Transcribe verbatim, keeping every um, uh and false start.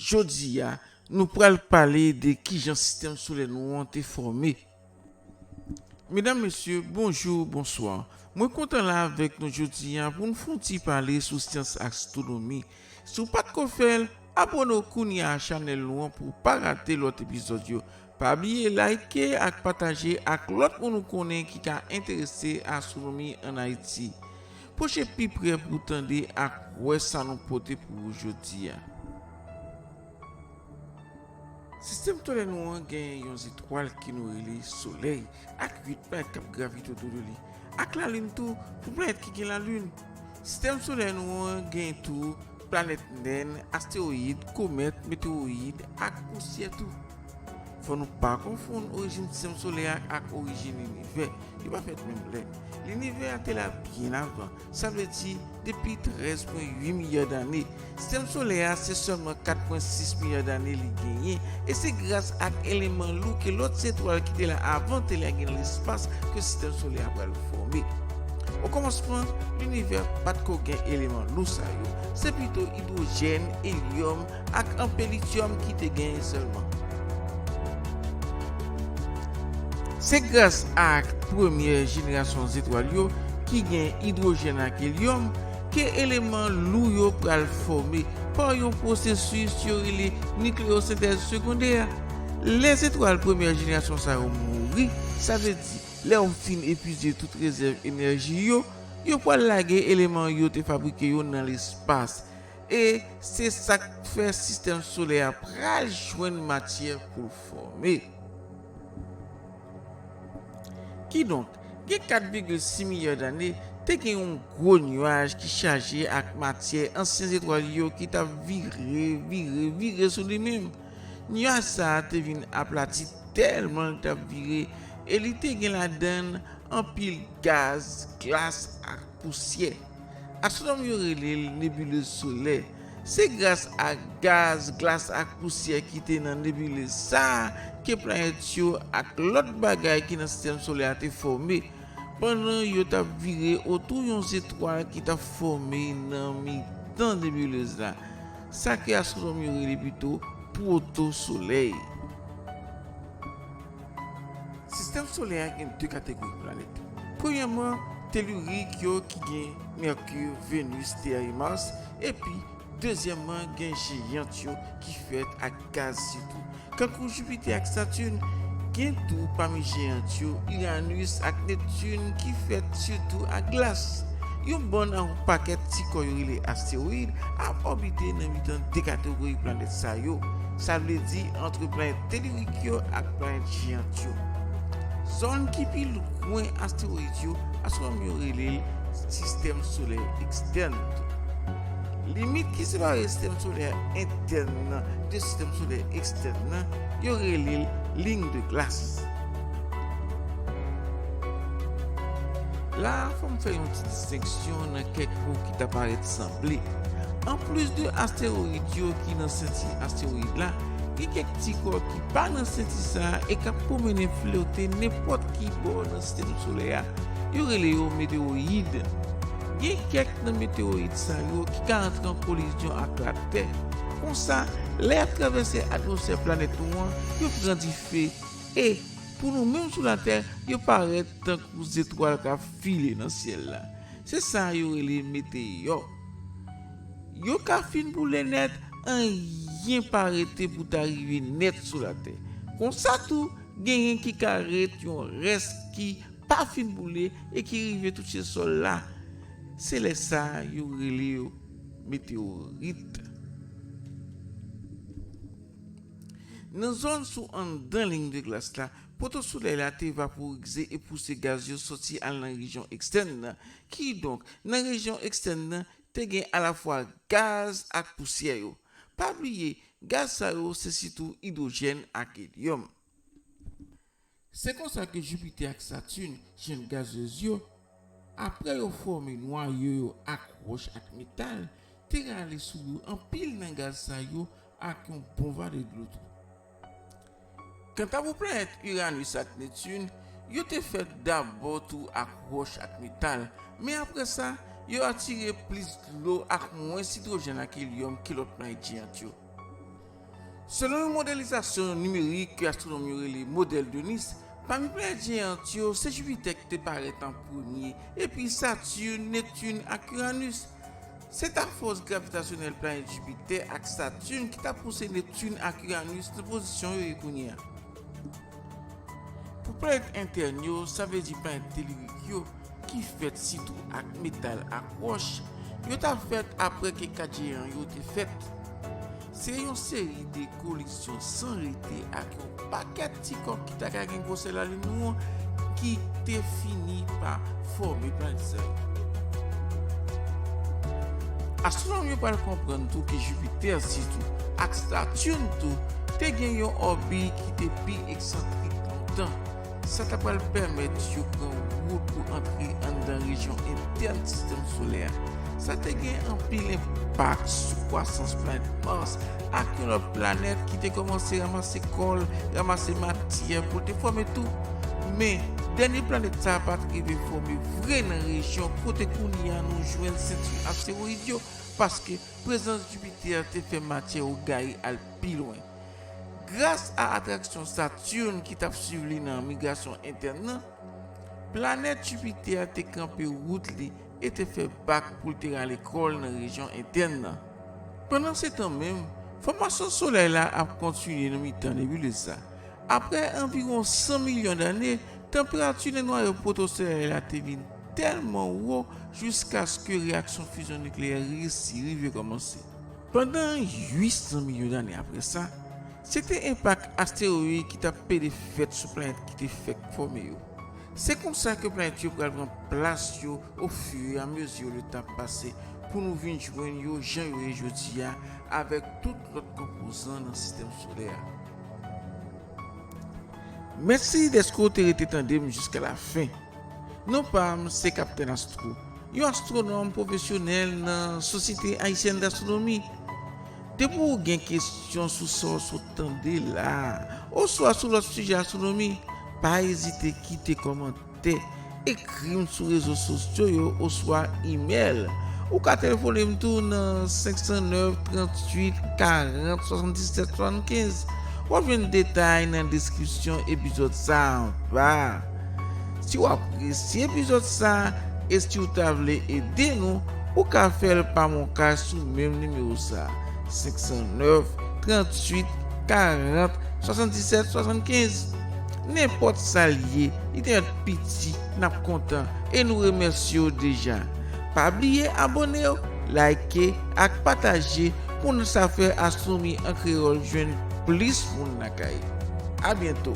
Jodi a, nou pral pale de kijan sistèm solè nou an te fòme. Medam, mesye, bonjou, bonswa. Mwen kontan la avèk nou jodi a pou n fè yon ti pale sou syans astwonomi. Si w pa t ko fè l, abòne w kounye a a chanèl nou an pou w pa rate lòt epizòd yo. Pa bliye like ak pataje ak lòt moun ou konnen ki ka enterese astwonomi ann Ayiti. Pwoche pi pre pou w tande ak wè sa nou pote pou ou jodi a. Sistèm solè nou an gen yon zetwal ke nou rele Solèy, ak uit planèt k ap gravite otou de li, ak Lalin tou, pou planèt ki gen Lalin. Sistèm solè nou an gen tou planèt nèn, astewoyid, komèt, metewoyid, ak pousyè tou. Fò nou pa konfonn orijin sistèm solè a ak orijin linivè. Yo pa fèt menm lè. Linivè a te la byen avan, sa vle di depi trèz pwen uit milya dane. Sistèm solè a se sèlman kat pwen sis milya dane li genyen, e se gras ak eleman lou ke lòt zetwal ki te la avan te lage nan lespas ke sistèm solè a pral fòme. Okòmansman, linivè pa t ko gen eleman lou sa yo. Se pito idwojèn, elyòm, ak anpe lityòm ki te genyen sèlman. Se gras ak premyè jenerasyon zetwal yo ki gen idwojèn ak elyòm ke eleman lou yo pral fòme pa yon pwosesis yo rele nikleyosentèz segondè. Lè zetwal premyè jenerasyon sa yo mouri, sa vle di lè yo fin epuize tout rezèv enèji yo, yo pral lage eleman yo te fabrike yo nan lespas. E se sa k fè sistèm solè a pral jwenn matyè pou l fòme. Kidonk, gen kat vigil sis milya dane, te gen yon gwo nyaj ki chaje ak matyè ansyen zetwal yo ki t ap vire, vire, vire sou li menm. Nyaj sa a te vin aplati tèlman l t ap vire, e li te gen ladan l anpil gaz, glas ak pousyè. Astwonòm yo rele l nebilez solè. Se gras ak gaz, glas ak pousyè ki te nan nebilez sa a ke planèt yo ak lòt bagay ki nan sistèm solè a te fòme pandan yo t ap vire otou yon zetwal ki t ap fòme nan mitan nebilez la, sa ke astwonòm yo rele pito pwotosolèy. Sistèm solè a gen de kategori planèt. Premyèman, telurik yo ki gen Mèki, Venus, Tè e Mas, epi dezyèmman, gen jeyant yo ki fèt ak gaz sitou. Kankou Jipitè ak Satin, gen tou pami jeyant yo Iranis ak Neptin ki fèt sitou ak glas. Yon bann ak yon pakèt ti kò yo rele astewoyid ap òbite nan mitan de kategori planèt sa yo, sa vle di antre planèt telurik yo ak planèt jeyant yo. Zòn ki pi lwen astewoyid yo, astwonòm yo rele l sistèm solè ekstèn. Limit ki separe sistèm solè entèn nan de sistèm solè ekstèn nan, yo rele l liy de glas. La a, fò m fè yon ti distenksyon nan kèk mo ki ta parèt sanble. Anplis de astewoyid yo ki nan senti astewoyid la, gen kèk ti kò ki pa nan senti sa a e k ap pwomennen flote nenpòt ki bò nan sistèm solè a. Yo rele yo metewoyid. Gen kèk nan metewoyid sa yo ki ka antre an kolizyon ak Latè. Konsa, lè y ap travèse atmosfè planèt nou an, yo pran dife. E, pou nou menm sou Latè, yo parèt tankou zetwal k ap file nan syèl la. Se sa yo rele meteyò. Yo ka fin boule nèt, anyen pa rete pou ta rive nèt sou Latè. Konsa tou, genyen ki ka ret yon rès ki pa fin boule e ki rive touche sòl la. Se lè sa a yo rele yo meteyorit. Nan zòn sou anndan liy de glas la, pwotosolèy la te vaporize e pouse gaz yo soti al nan rejyon ekstèn nan. Kidonk, nan rejyon ekstèn nan, te gen alafwa gaz ak pousyè yo. Pa bliye, gaz sa yo se sitou idwojèn ak elyòm. Se konsa ke Jipitè ak Satin, jeyant gazez yo, apre yo fòme nwayo yo ak wòch ak metal, te rale sou yo anpil nan gaz sa yo ak yon bon vale dlo tou. Kanta pou planèt Iranis ak Neptin, yo te fèt dabò tou ak wòch ak metal, men apre sa, yo atire plis dlo ak mwens idwojèn ak elyòm ke lòt planèt jeyant yo. Selon yon modelizasyon nimerik ke astwonòm yo rele modèl de Nice, pami planèt jeyan yo, se Jipitè ki te parèt an premye, epi Saturne, Neptune ak Uranus. Se ta fòs gravitasyonèl planèt Jipitè ak Saturne ki ta pouse Neptune ak Uranus nan pozisyon yo ye kounye a. Pou planèt entèn yo, sa vle di planèt telirik yo, ki fèt sitou ak metal ak wòch, yo ta fèt apre ke kat jeyan yo te fèt. Se yon seri de kolizyon san rete ak yon pakèt ti kòk ki ta ka gen gwosè Lalin nou an ki te fini pa fòme planèt sa yo. Astwonòm yo pral konprann tou ke Jipitè sitou ak Saturne tou te gen yon òbit ki te pi eksantrik lontan. Sa ta pral pèmèt yo pran wout pou antre anndan rejyon entèn sistèm solè a. Sa te gen anpil enpak sou kwasans planèt Mars ak yon lòt planèt ki te kòmanse ranmase kò l, ranmase matyè pou l te fòme tou. Men, dènye planèt sa a pa t rive fòme vre nan rejyon kote kounye a nou jwenn senti astewoyid yo, paske prezans Jipitè te fè matyè yo gaye al pi lwen. Gras a atraksyon Saturne ki t ap swiv li nan migrasyon entèn nan, planèt Jipitè te kanpe wout li e te fè bak pou l te rale kò l nan rejyon entèn nan. Pandansetan menm, fòmasyon Solèy la ap kontinye nan mitan nebilez sa. Apre anviwon san milyon dane, tanperati nan nwayo pwotosolèy la te vin tèlman wo jiskaske reyaksyon fizyon nikleyè resi rive kòmanse. Pandan uit san milyon dane apre sa, se te enpak astewoyid ki t ap pede fèt sou planèt ki te fèk fòme yo. Se konsa ke planèt yo pral pran plas yo ofiramezi letan ap pase pou nou vin jwenn yo jan yo ye jodi a avèk tout lòt konpozan nan sistèm solè a. Mèsi dèske w te rete tande m jiska lafen. Non pa m se Kaptèn Astro, yon astwonòm pwofesyonèl nan Société Haïtienne d'Astronomie. Depi w gen kesyon sou sa w sot tande la a, oswa sou lòt sijè astwonomi, pa ezite kite kòmantè, ekri m sou rezo sosyo yo oswa imèl. Ou ka telefone m tou nan senk san nèf, tranntuit, karant, swasanndisèt, swasannkenz. W ap jwenn detay nan deskripsyon epizòd sa a anba. Si w apresye epizòd sa a e si w ta vle ede nou, ou ka fè l pa MonCash sou menm nimewo sa a, senk san nèf, tranntuit, karant, swasanndisèt, swasannkenz. Nenpòt sa l ye, li te mèt piti, n ap kontan e nou remèsye w deja. Pa bliye abòne w, like ak pataje pou n sa fè Astwonomi an Kreyòl jwenn plis moun lakay. A byento!